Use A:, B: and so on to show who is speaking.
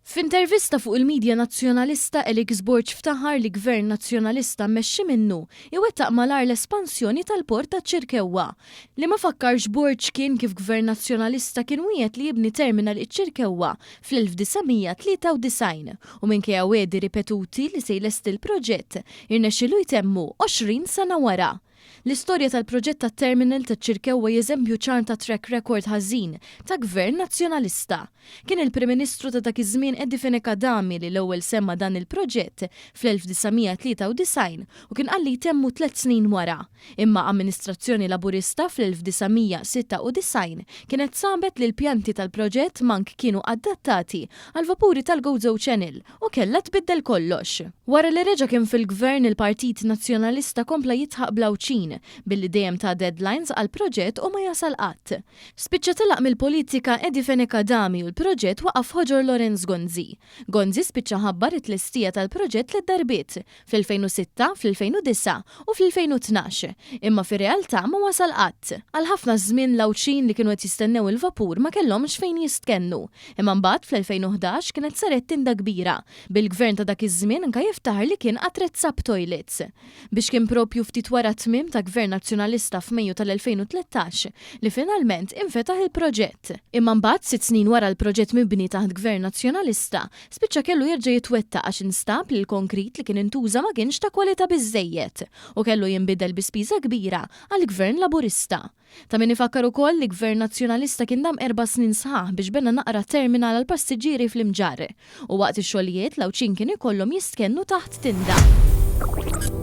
A: F'intervista fuq il-midja Nazzjonalista Alex Borg ftaħar li Gvern Nazzjonalista mmexxi minnu iwettaq malajr l-espansjoni tal-Port taċ-Ċirkewwa. Li ma fakkarx Borg kien kif Gvern Nazzjonalista kien wiegħed li jibni terminal iċ-Ċirkewwa fl-1993 u minkejja wegħdi ripetuti li se jlesti l-proġett, irnexxielu jtemmu 20 sena wara. L-istorja tal-proġett tat-terminal taċ-Ċirkewwa hi eżempju ċar ta' track record ħażin ta' Gvern Nazzjonalista. Kien il-Prim Ministru ta' dak iż-żmien Eddie Fenech Adami li l-ewwel semma dan il-proġett fl-1993 u kien qal li jtemmu tlett snin wara. Imma amministrazzjoni Laburista fl-1996 kienet sabet li l-pjanti tal-proġett mank kienu adattati għall-vapuri tal-Gozo Channel u kellha tbiddel kollox. Wara li reġa' kien fil-Gvern il-Partit Nazzjonalista kompla jidħaq bl-Għawdxin billi dejjem ta deadlines għal proġett u ma jasal qatt. Spiċċa telaq mill-politika Eddie Fenech Adami u l-proġett waqa' f'ħoġor Lawrence Gonzi. Gonzi spiċċa ħabbar it-tlestija tal-proġett tlett darbiet, fl-2006, fl-2009 u fl-2012, imma fir-realtà ma wasal qatt. Għal ħafna żmien l-Għawdxin li kienu qed jistennew il-vapur ma kellhomx fejn jistkennu. Imma mbagħad fl-2011 kienet saret tinda kbira, bil-Gvern ta' dak iż-żmien anka jiftaħar li kien attrezza b'toilets. Biex kien proprju ftit wara t-tmiem ta' Gvern Nazzjonalista f'Mejju tal-2013 li finalment infetaħ il-proġett. Imma mbagħad sitt snin wara l-proġett mibni taħt Gvern Nazzjonalista Spiċċa kellu jerġa' jitwettaq għax instab li l-konkrit li kien intuża ma kienx ta' kwalità biżżejjed u kellu jinbidel bi spiża kbira għall-Gvern Laburista. Ta' min ifakkar ukoll li Gvern Nazzjonalista kien dam erba' snin sħaħ biex bena naqra terminal għall-passiġġieri fl-Imġarr u waqt ix-xogħlijiet l-Għawdxin kien ikollhom jistkennu taħt tinda.